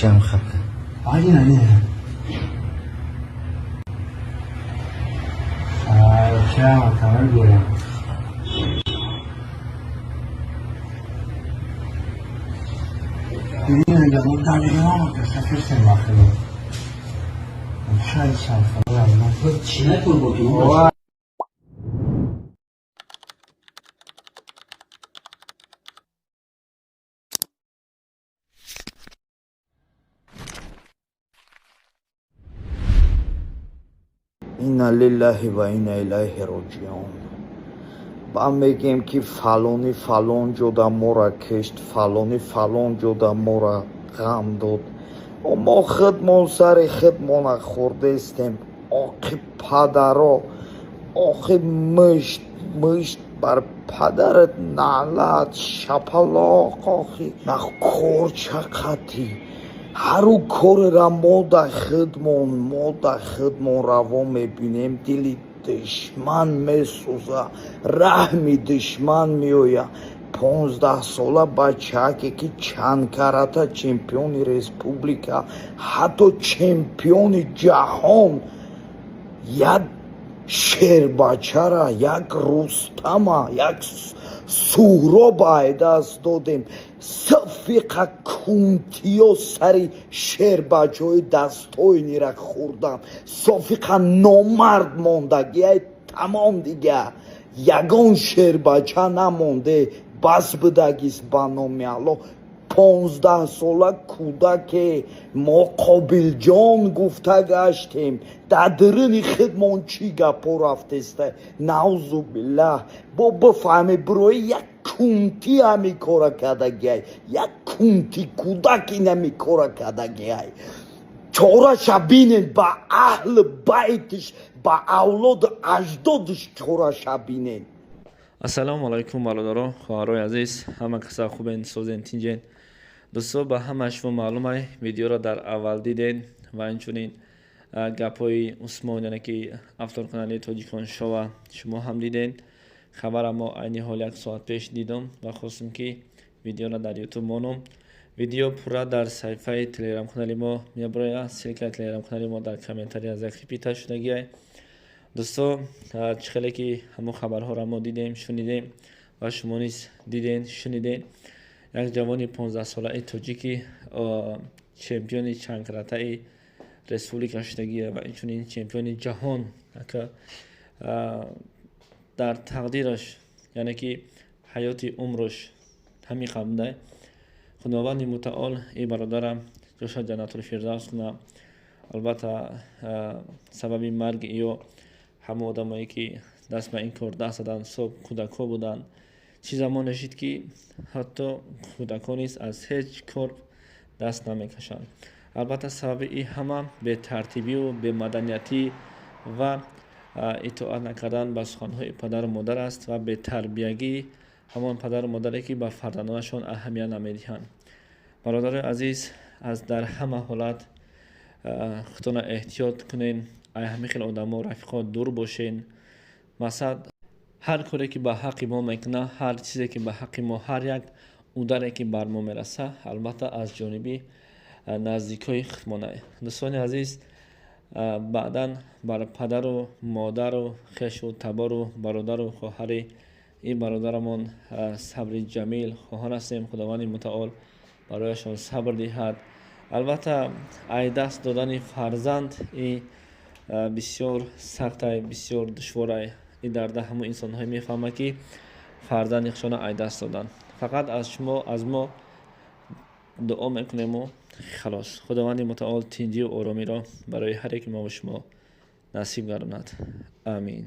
Чем хапка? Один, один. Чама, камер гӯям. Инна лиллаҳи ва инна илайҳи роҷиун. Ба мегем, ки фалони фалон ҷода мора кишт, фалони фалон ҷода мора ғам дод. Мо худмон сари худмона хӯрдестем. Оқи падаро, охи мушт мушт бар падарат наълат, шапалоқ, охи на корча қатӣ. Ҳару корера мо да худмон, мо да худмон раво мебинем, дили душман месӯза, раҳми душман меояд. 15-сола бачаке, ки чанд карата чемпиони республика, ҳатто чемпиони ҷаҳон, як шербачара, як Рустама, як Суҳроба айдаст додем. Сафиқа кунтиё сари шербачаҳои дастойнира хӯрдам. Софиқа номард мондагиай тамом дига. Ягон шербача намонде, бас бидагист ба номи Аллоҳ. 15-сола кӯдаке мо Қобилҷон гуфта гаштем. Дар даруни худмон чӣ гапҳо рафтеста? Наузу биллаҳ. Бо бифаҳме, бирои як кунтӣ ҳамин кора кардагиай. Як кунтӣ кӯдак ин ҳамин кора кардагиай. Чораша бинен, ба аҳли байтиш, ба авлоду аҷдодиш чораша бинен. Ассалому алайкум, бародаро, хоҳарои азиз, ҳама каса хубен, созен, тинҷен. Дӯсто, ба ҳама шумо маълумай, видеоро дар аввал диден ва инчунин гапҳои Усмон, яъне ки авторканалии Тоҷикон Шова, шумо ҳам диден. Хабара мо айни ҳол як соат пеш дидум ва хостум, ки видеоро дар Ютуб монум. Видео пурра дар саҳифаи телеграм-канали мо мебарояд. Ссылка и телеграм-канали мо дар комментария закрепить шудагиай. Дӯсто, чӣ хеле ки ҳамон хабарҳоро мо дидем, шунидем ва шумо низ диден, шуниден, як ҷавони 15-солаи тоҷики чемпиони чандкаратаи республика шудагия ва инчунин чемпиони ҷаҳон, ака дар тақдираш, яъне ки ҳаёти умраш ҳамин қабдай. Худованди мутаол и бародарам ҷоша ҷаннатулфирдавс кунад. Албатта, сабаби марги ё ҳамон одамое, ки даст ба ин кор даст заданд, соб кӯдакҳо буданд. Чӣ замоне шид, ки ҳатто кӯдакҳо низ аз ҳеҷ кор даст намекашанд. Албатта, сабаби ин ҳама бетартибию бемаданиятӣ ва итоат накардан ба суханҳои падару модар аст ва бетарбиягии ҳамон падару модаре, ки ба фарзандонашон аҳамият намедиҳанд. Бародарои азиз, аз дар ҳама ҳолат худтона эҳтиёт кунен, ай ҳамин хел одамо, рафиқо дур бошен. Масалан, ҳар коре, ки ба ҳаққи мо мекунад, ҳар чизе, ки ба ҳаққи мо, ҳар як ударе, ки бар мо мераса, албатта, аз ҷониби наздикҳои худмонай. Дӯстони азиз, баъдан бар падару модару хешу табору бародару хоҳари ин бародарамон сабри ҷамил хоҳон ҳастем. Худованди мутаол барояшон сабр диҳад. Албатта, ай даст додани фарзанд и бисёр сахтай, бисёр душворай. И дарда ҳамон инсонҳое мефаҳмад, ки фарзанди худшона ай даст доданд. Фақат аз шумо, аз мо дуо мекунему халос. Худованди мутаол тинҷию оромиро барои ҳар яки мову шумо насиб гардонад. Амин.